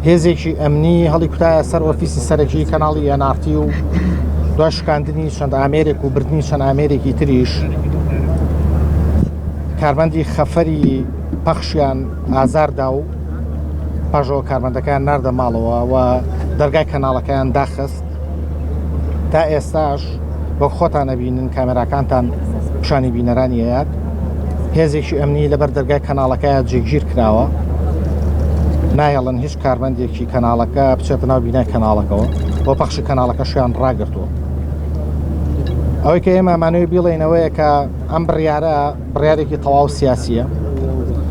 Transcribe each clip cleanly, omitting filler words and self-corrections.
هێزێکی ئەمنی هەڵیکوتایە سەر ئۆفیسی سەرەکی کەناڵی NRT و دوای شکاندنی چەند ئامێرێک و بردنی چەند ئامێرێکی تریش کارمەندی خەفەری پەخشیان ئازاردا و پاژەوە کارمەندەکان ناردە ماڵەوە و دەرگای کەناڵەکەیان داخست. تا ئێستاش وەک خۆتان ئەبینن کامێراکانتان پیشانی بینەرانی ئەیات هێزێکی ئەمنی لەبەر دەرگای کەناڵەکەیا جێگیر کراوە نایەڵن هیچ کارمەندێکی کەناڵەکە بچێتە ناو بینای کەناڵەکەوە بۆ پەخشی کەناڵەکەشیان ڕاگرتووە ئەوەی کە ئێمە مانەوەی بیڵێنەوەیە کە ئەم بڕیارە بڕیارێکی تەواو سیاسیە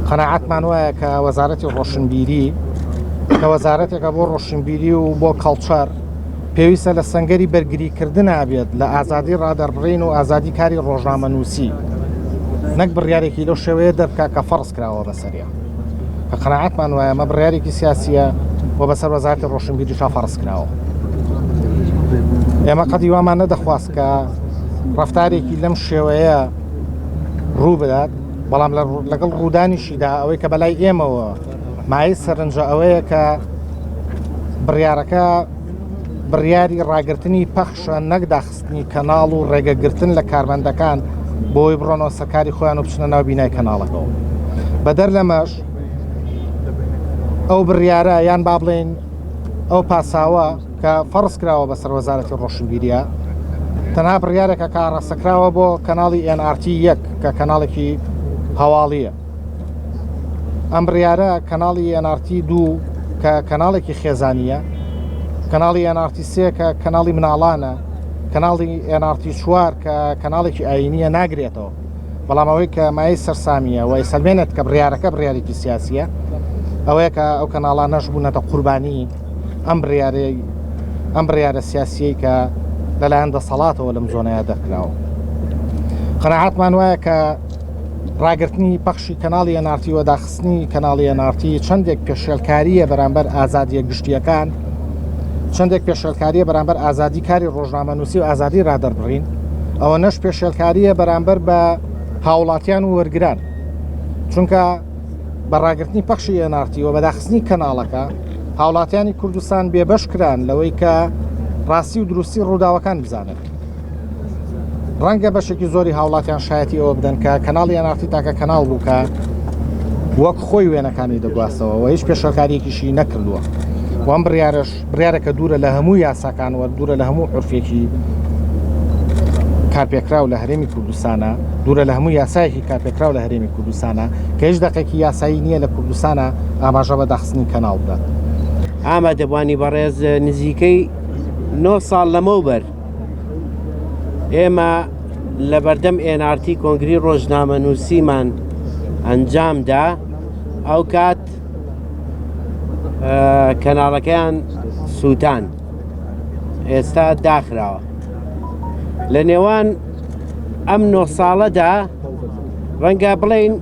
قەناعەتمان وایە کە وەزارەتی ڕۆشنبیری کە وەزارەتێکە بۆ ڕۆشنبیری و بۆ کەڵچەر پێویستە لە سەنگەری بەرگریکردنا بێت لە ئازادی ڕادەربڕین و ئازادی کاری ڕۆژنامەنووسی نەک بڕیارێکی لەو شێوەیە دەربکا کە فەرز کراوە بەسەریا کە قەناعەتمان وایە ئەمە بڕیارێکی سیاسیە و بەسەر وەزارەتی ڕۆشنبیریشا فەرز کراوە. ئێمە قەت هیوامان نەدەخواست کە ڕەفتارێکی لەم شێوەیە ڕوو بدات، بەڵام لەگەڵ ڕوودانیشیدا ئەوەی کە بەلای ئێمەوە مایەی سەرنجە ئەوەیە کە بڕیارەکە بڕیاری ڕاگرتنی پەخشە نەک داخستنی کەناڵ و ڕێگەگرتن لە کارمەندەکان بۆی بڕۆنەوە سەرکاری خۆیان و بچنە ناو بینای کەناڵەکەەوە. بەدەر لەمەش ئەو بڕیارە یان با بڵێین ئەو پاساوە کە فەرز کراوە بەسەر وەزارەتی ڕۆشنبیریە تەنها بڕیارێکە کە ئاڕاستەکراوە بۆ کەناڵی NRT یەک کە کەناڵێکی هەواڵیە. ئەم بڕیارە کەناڵی NRT دوو کە کەناڵێکی خێزانیە، کەناڵی NRT سێ کە کەناڵی مناڵانە، کەناڵی NRT چوار کە کەناڵێکی ئاینیە ناگرێتەوە. بەڵام ئەوەی کە مایەی سەرسامیە و ئەیسەلمێنێت کە بڕیارەکە بڕیارێکی سیاسیە ئەوەیە کە ئەو کەناڵانەش بوونەتە قوربانی ئەم بڕیارەی ئەم بڕیارە سیاسیەی کە لەلایەن دەسەڵاتەوە لەم زۆنەیە دەرکراوە. قەناعەتمان وایە کە ڕاگرتنی پەخشی کەناڵی NRT و داخستنی کەناڵی NRT چەندێک پێشێلکارییە بەرامبەر ئازادییە گشتییەکان، چەندێک پێشێلکارییە بەرامبەر ئازادی کاری ڕۆژنامەنووسی و ئازادی ڕادەربڕین، ئەوەنەش پێشێلکارییە بەرامبەر بە هاوڵاتیان و وەرگران. چونکە بە ڕاگرتنی پەخشی NRT و بە داخستنی کەناڵەکە، هاوڵاتیانی کوردستان بێبەش کران لەوەی کە ڕاستی و دروستی ڕووداوەکان بزانن. ڕەنگە بەشێکی زۆری هاوڵاتیان شایەتی ئەوە بدەن کە کەناڵی NRT تاکە کەناڵ بوو کە وەک خۆی وێنەکانی دەگواستەوە و هیچ پێشەکاریەکیشی نەکردووە وەم بڕیارش بڕیارەکە دوورە لە هەموو یاساکان و دوورە لە هەموو عرفێکی کارپێکراو لە هەرێمی کوردستانە دوورە لە هەموو یاسایەکی کارپێکراو لە هەرێمی کوردستانە کە هیچ دەقێکی یاسایی نییە لە کوردستانە ئاماژە بە داخستنی کەناڵ بدات. ئامادەبووانی بەڕێز نزیکەی نۆ ساڵ لەمەوبەر ئێمە لە بەردەم NRT کۆنگری ڕۆژنامەنووسیمان ئەنجامدا ئەو کات کەناڵەکەیان سووتان ئێستا داخراوە لە نێوان ئەم نۆ ساڵەدا ڕەنگە بڵین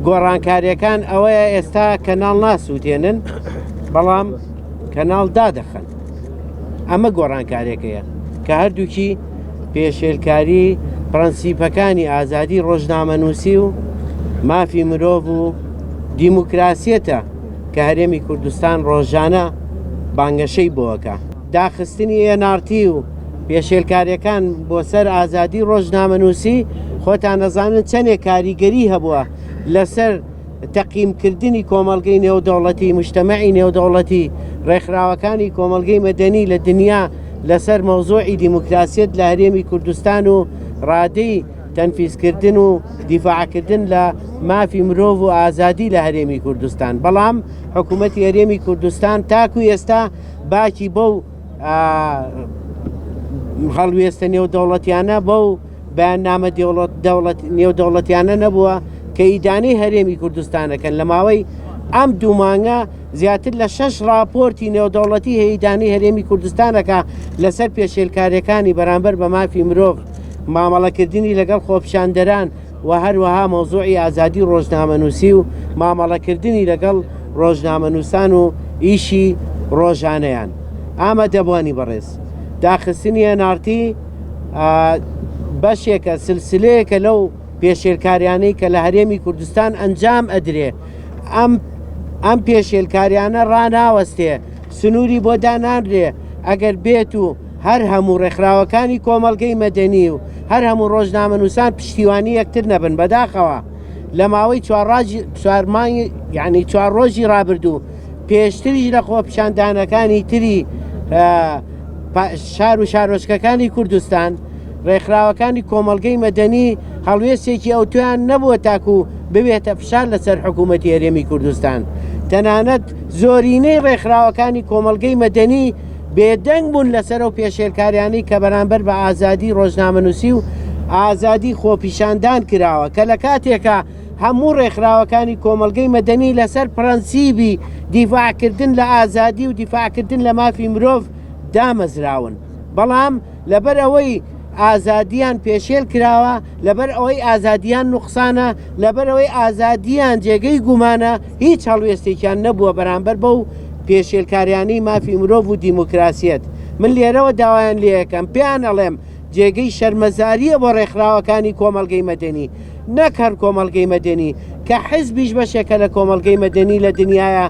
گۆڕانکاریەکان ئەوەیە ئێستا کەناڵ ناسووتێنن بەڵام کەناڵ دادەخەن ئەمە گۆڕانکارێکەیە کە هەردووکی پێشێلکاری پرەنسیپەکانی ئازادی ڕۆژنامەنووسی و مافی مرۆڤ و دیموکراسیەتە کە هەرێمی کوردستان ڕۆژانە بانگەشەی بۆکە. داخستنی NRT و پێشێلکاریەکان بۆ سەر ئازادی ڕۆژنامەنووسی خۆتان دەزانن چەندێک کاریگەری هەبووە لەسەر تەقیمکردنی کۆمەڵگەی نێودەوڵەتی، مجتەمەعی نێودەوڵەتی، ڕێکخراوەکانی کۆمەڵگەی مەدەنی لە دنیا لەسەر مەوزوعی دیموکراسیەت لە هەرێمی کوردستان و ڕادەی تەنفیزکردن و دیفاعکردن لە مافی مرۆڤ و ئازادی لە هەرێمی کوردستان بەڵام حکوومەتی هەرێمی کوردستان تاکو ئێستا باکی بەو هەڵوێستە نێودەوڵەتیانە بەو بەیاننامە نێودەوڵەتیانە نەبووە کە ئیدانەی هەرێمی کوردستانەکەن لە ماوەی ئەم دوو مانگە زیاتر لە شەش راپۆرتی نێودەوڵەتی هەیە ئیدانەی هەرێمی کوردستانەکە لەسەر پێشێلکاریەکانی بەرامبەر بە مافی مرۆڤ مامەڵەکردنی لەگەڵ خۆپیشاندەران و هەروەها مەوزوعی ئازادی ڕۆژنامەنووسی و مامەڵەکردنی لەگەڵ ڕۆژنامەنووسان و ئیشی ڕۆژانەیان ئامادەبووانی بەڕێز داخستنی NRT بەشێکە سلسلەیەکە لەو پێشێلکاریانەی کە لە هەرێمی کوردستان ئەنجام ئەدرێ ئەم ئەم پێشێلکاریانە ڕاناوەستێ، سنووری بۆ دانانرێ، ئەگەر بێت و هەر هەموو ڕێکخراوەکانی کۆمەڵگەی مەدەنی و هەر هەموو ڕۆژنامەنووسان پشتیوانی یەکتر نەبن بەداخەوە لە ماوەی چوار مانگی یعنی چوار ڕۆژی ڕابردوو پێشتریش لە خۆپیشاندانەکانی تری شار و شارۆچکەکانی کوردستان ڕێکخراوەکانی کۆمەڵگەی مەدەنی هەڵوێستێکی ئەوتۆیان نەبووە تاکو ببێتە فشار لەسەر حکوومەتی هەرێمی کوردستان. تەنانەت زۆرینەی ڕێکخراوەکانی کۆمەڵگەی مەدەنی بێدەنگ بوون لەسەر ئەو پێشێلکاریانەی کە بەرامبەر بە ئازادی ڕۆژنامەنووسی و ئازادی خۆپیشاندان کراوە کە لە کاتێکا هەموو ڕێکخراوەکانی کۆمەڵگەی مەدەنی لەسەر پرەنسیبی دیفاعکردن لە ئازادی و دیفاعکردن لە مافی مرۆڤ دامەزراون بەڵام لەبەر ئەوەی ئازادیان پێشێل کراوە، لەبەر ئەوەی ئازادیان نوقسانە، لەبەر ئەوەی ئازادیان جێگەی گومانە، هیچ هەڵوێستێکیان نەبووە بەرامبەر بەو پێشێلکاریانەی مافی مرۆڤ و دیموکراسیەت. من لێرەوە داوایان لێئەکەم، پێیان ئەڵێم جێگەی شەرمەزارییە بۆ ڕێکخراوەکانی کۆمەڵگەی مەدەنی، نەک هەر کۆمەڵگەی مەدەنی، کە حزبیش بەشێکە لە کۆمەڵگەی مەدەنی لە دنیایا،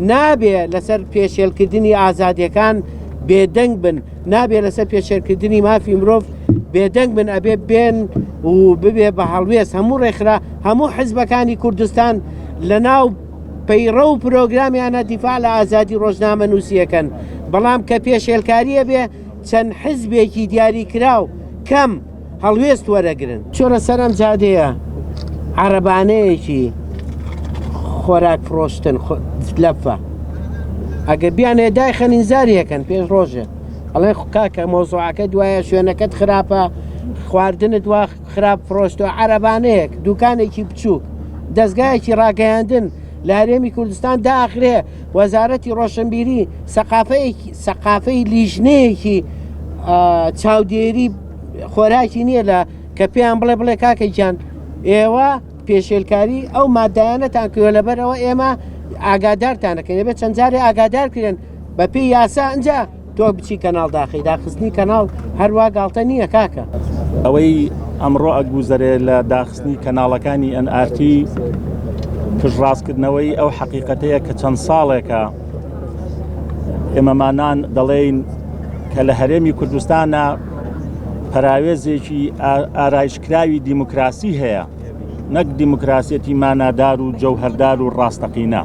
نابێ لەسەر پێشێلکردنی ئازادیەکان بێدەنگ بن. نابێ لەسەر پێشێلکردنی مافی مرۆڤ بێدەنگ بن ئەبێ بێن و ببێ بە هەڵوێست هەموو ڕێکخرا هەموو حزبەکانی کوردستان لە ناو پەیڕە و پرۆگرامیانە دیفاع لە ئازادی ڕۆژنامە نووسیەکەن بەڵام کە پێشێلکاریە بێ چەند حزبێکی دیاریکراو کەم هەڵوێست وەرەگرن. چۆرە سەر ئەم جادەیە عەرەبانەیەکی خۆراک فرۆشتن لەفە ئەگەر بیانێ دایخەن ئینزاریەکەن پێش ڕۆژێ ئەڵێ کاکە مۆزۆعەکە دوایە شوێنەکەت خراپە خواردنت وا خراپ فرۆشتۆ عەرەبانەیەک دوکانێکی بچووک دەستگایەکی ڕاگەیاندن لە هەرێمی کوردستان داخرێ وەزارەتی ڕۆشنبیری سەقافەیەکی سەقافەی لیژنەیەکی چاودێری خۆراکی نییە لە کە پێیان بڵێ بڵێ کاکە گیان ئێوە پێشێلکاری ئەو مادایانەتان کردوە لەبەرەوە ئێمە ئاگادارتانەکەین دەبێت چەند جارێ ئاگادار کرێن بەپێی یاسا ئەجا تۆ بچی کەناڵ داخی داخستنی کەناڵ هەروە گاڵتە نییە کاکە. ئەوەی ئەمڕۆ ئەگوزەرێ لە داخستنی کەناڵەکانی ئەن ئارتی پشتڕاستکردنەوەی ئەو حەقیقەتەیە کە چەند ساڵێکە ئێمەمانان دەڵێین کە لە هەرێمی کوردستانە پەراوێزێکی ئارایشکراوی دیموکراسی هەیە نەک دیموکراسیەتی مانادار و جەوهەردار و ڕاستەقینە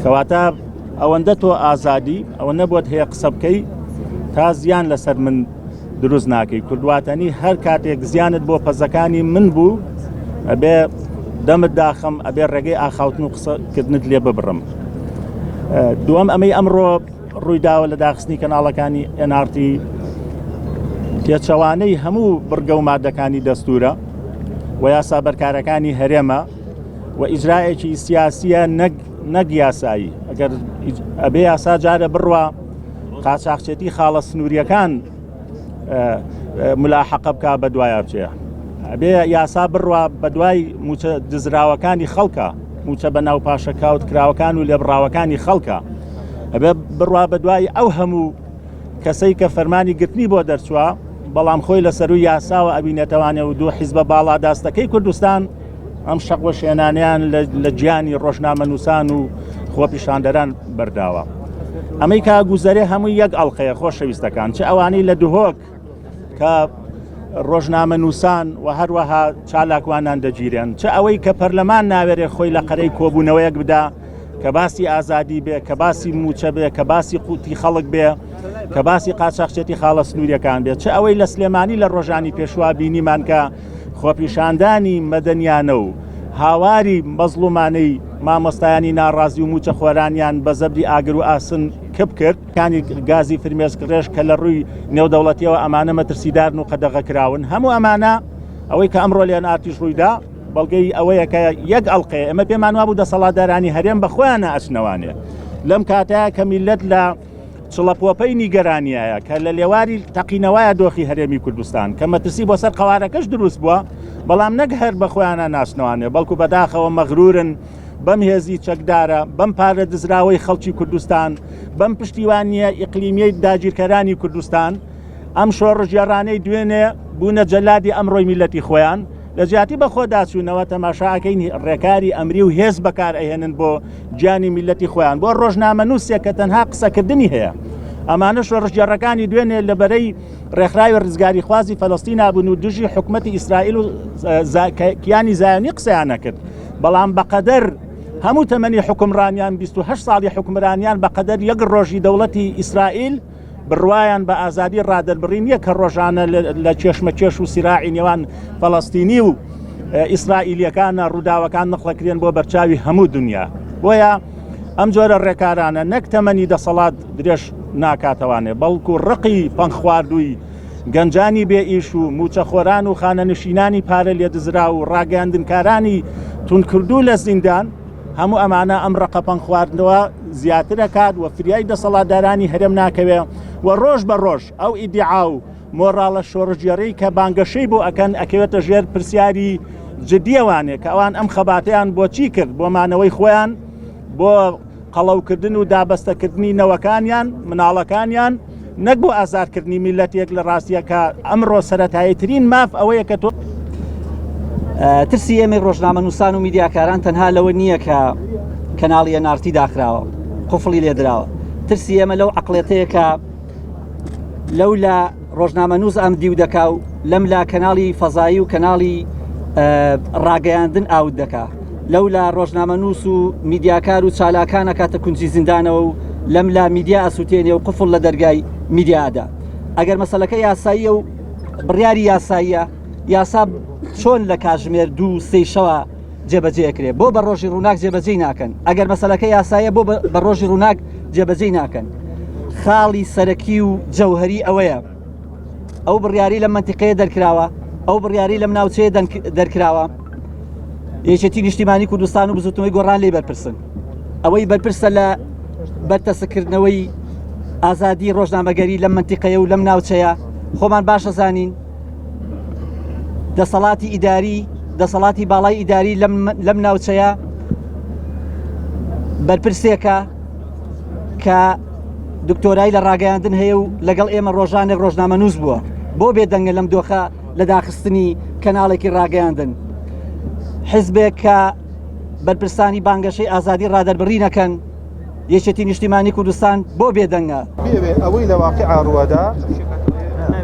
کەواتە ئەوەندە تۆ ئازادی ئەوە نەبووت هەیە قسە بکەی تا زیان لەسەر من دروست ناکەی کوردواتەنی هەر کاتێک زیانت بۆ پەزەکانی من بوو ئەبێ دەمت داخم ئەبێ ڕێگەی ئاخاوتن و قسەکردنت لێ ببڕم دووەم ئەمەی ئەمڕۆ ڕوویداوە لە داخستنی کەناڵەکانی NRT پێچەوانەی هەموو بڕگە و مادەکانی دەستورە و یاسا بەرکارەکانی هەرێمە و ئیجرائێکی سیاسیە نەک نەک یاسایی ئەگەر ئەبێ یاسا جارە بڕوا قاچاخچێتی خاڵە سنووریەکان ملاحەقە بک بە دوایە بچێ ئەبێ یاسا بڕوا بە دوای موچە دزراوەکانی خەڵکە موچە بە ناو پاشەکاوت کراوەکان و لێبڕاوەکانی خەڵکە ئەبێ بڕوا بە دوای ئەو هەموو کەسەی کە فەرمانی گرتنی بۆ دەرچوە بەڵام خۆی لە سەروی یاساوە ئەبینێتەوانێ و دوو حیزبە باڵاداستەکەی کوردستان ئەم شەقوەشێنانیان لە گیانی ڕۆژنامەنووسان و خۆپیشاندەران بەرداوە. ئەمەی کا گوزەرێ هەمووی یەک ئەڵلقەیە خۆشەویستەکان چ ئەوانەی لە دهۆک کە ڕۆژنامە نووسان و هەروەها چالاکوانان دەگیرێن چ ئەوەی کە پەرلەمان ناوێرێ خۆی لە قەرەی کۆبوونەوەیەک بدا کە باسی ئازادی بێ کە باسی موچە بێ کە باسی قوتی خەڵک بێ کە باسی قاچاخچێتی خاڵە سنووریەکان بێت چ ئەوەی لە سلێمانی لە ڕۆژانی پێشوا بینیمان کە خۆپیشاندانی مەدەنیانە و هاواری مەزڵومانەی مامۆستایانی ناڕازی و موچەخۆرانیان بە زەبری ئاگر و ئاسن کپ کرد کانی گازی فرمێسک ڕێژ کە لە ڕووی نێودەوڵەتیەوە ئەمانە مەترسیدارن و قەدەغەکراون هەموو ئەمانە ئەوەی کە ئەمڕۆ لێن ئارتیش ڕوویدا بەڵگەی ئەوەیە کە یەک ئەڵلقەیە ئێمە پێمان وابوو دەسەڵاتدارانی هەرێم بە خۆیان ئەچنەوانێ لەم کاتەیە کە میلەت لە چڵەپۆپەی نیگەرانیایە کە لە لێواری تەقینەوەیە دۆخی هەرێمی کوردستان کە مەترسی بۆ سەر قەوارەکەش دروست بووە بەڵام نەک هەر بە خۆیانە ناسنەوانێ بەڵکو بەداخەوە مەغرورن بەم هێزی چەکدارە بەم پارە دزراوەی خەڵکی کوردستان بەم پشتیوانیە ئیقلیمیەی داگیرکەرانی کوردستان ئەم شۆڕشگێڕانەی دوێنێ بوونە جەلادی ئەمڕۆی میلەتی خۆیان. لە جیاتی بەخۆداچوونەوە تەماشا ئەکەین ڕێکاری ئەمری و هێز بەکار ئەهێنن بۆ گیانی میلەتی خۆیان بۆ ڕۆژنامەنووسێک کە تەنها قسەکردنی هەیە. ئەمانە شۆڕشگێڕەکانی دوێنێ لە بەرەی ڕێکخراوی ڕزگاریخوازی فەلەستینا بوون و دژی حکومەتی ئیسرائیل و کیانی زایۆنی قسەیان نەکرد بەڵام بەقەدەر هەموو تەمەنی حکومڕانیان 28 ساڵی حکومرانیان بەقەدەر یەک ڕۆژی دەوڵەتی ئیسرائیل بڕوایان بە ئازادی ڕادەربڕین نییە کە ڕۆژانە لە کێشمەکێش و سیراعی نێوان فەڵەستینی و ئیسرائیلیەکانە ڕووداوەکان نقڵەکرێن بۆ بەرچاوی هەموو دنیا بۆیە ئەم جۆرە ڕێکارانە نەک تەمەنی دەسەڵات درێژ ناکاتەوانێ بەڵکو ڕقی پەنگخواردووی گەنجانی بێ ئیش و موچەخۆران و خانەنشینانی پارە لێدزرا و ڕاگەیاندنکارانی توندکردوو لە زیندان هەموو ئەمانە ئەم ڕقە پەنگخواردنەوە زیاتر ئەکات و فریای دەسەڵاتدارانی هەرێم ناکەوێ و ڕۆژ بە ڕۆژ ئەو ئیدیعا و مۆڕاڵە شۆڕشگێڕی کە بانگەشەی بۆ ئەکەن ئەکەوێتە ژێر پرسیاری جدیەوانێ کە ئەوان ئەم خەباتەیان بۆچی کرد بۆ مانەوەی خۆیان بۆ قەڵەوکردن و دابەستەکردنی نەوەکانیان مناڵەکانیان نەک بۆ ئازادکردنی میللەتێک لە ڕاستیە کە ئەمڕۆ سەرەتاییترین ماف ئەوەیە کە تۆ ترسی ئێمەی ڕۆژنامەنووسان و میدیاکاران تەنها لەوە نییە کە کەناڵی ئەنارتی داخراوە قفڵی لێدراوە ترسی ئێمە لەو عقلێتەیە کە لەو لە ڕۆژنامەنووس ئەم دیو دەکا و لەم لا کەناڵی فەزایی و کەناڵی ڕاگەیاندن ئاوت دەکا لەو لا ڕۆژنامەنووس و میدیاکار و چالاکان ئەکاتە کونجی زیندانەوە و لەم لا میدیا ئەسووتێنێ و قفڵ لە دەرگای میدیا ئەدا ئەگەر مەسەلەکە یاساییە و بڕیاری یاساییە یاسا چۆن لە کاژمێر دوو سێی شەوە جێبەجێ ئەکرێ بۆ بە ڕۆژی ڕووناک جێبەجێی ناکەن ئەگەر مەسەلەکە یاساییە بۆ بە ڕۆژی ڕووناک جێبەجێی ناکەن خاڵی سەرەکی و جەوهری ئەوەیە ئەو بڕیاری لەم منتیقەیە دەرکراوە ئەو بڕیاری لەم ناوچەیە دەرکراوە یەکێتی نیشتیمانی کوردستان و بزوتنەوەی گۆڕان لێی بەرپرسن ئەوەی بەرپرسە لە بەرتەسکردنەوەی ئازادی ڕۆژنامەگەری لەم منتیقەیە و لەم ناوچەیە خۆمان باشە زانین دەسەڵاتی ئیداری دەسەڵاتی باڵای ئیداری لەم ناوچەیە بەرپرسێکە کە دکتۆرای لە ڕاگەیاندن هەیە و لەگەڵ ئێمە ڕۆژانێک ڕۆژنامەنووس بووە بۆ بێدەنگە لەم دۆخە لە داخستنی کەناڵێکی ڕاگەیاندن حزبێک کە بەرپرسانی بانگەشەی ئازادی ڕادەربڕی نەکەن یەکێتی نیشتیمانی کوردستان بۆ بێدەنگە؟ بێوێ ئەوەی لە واقیعا ڕووەدا.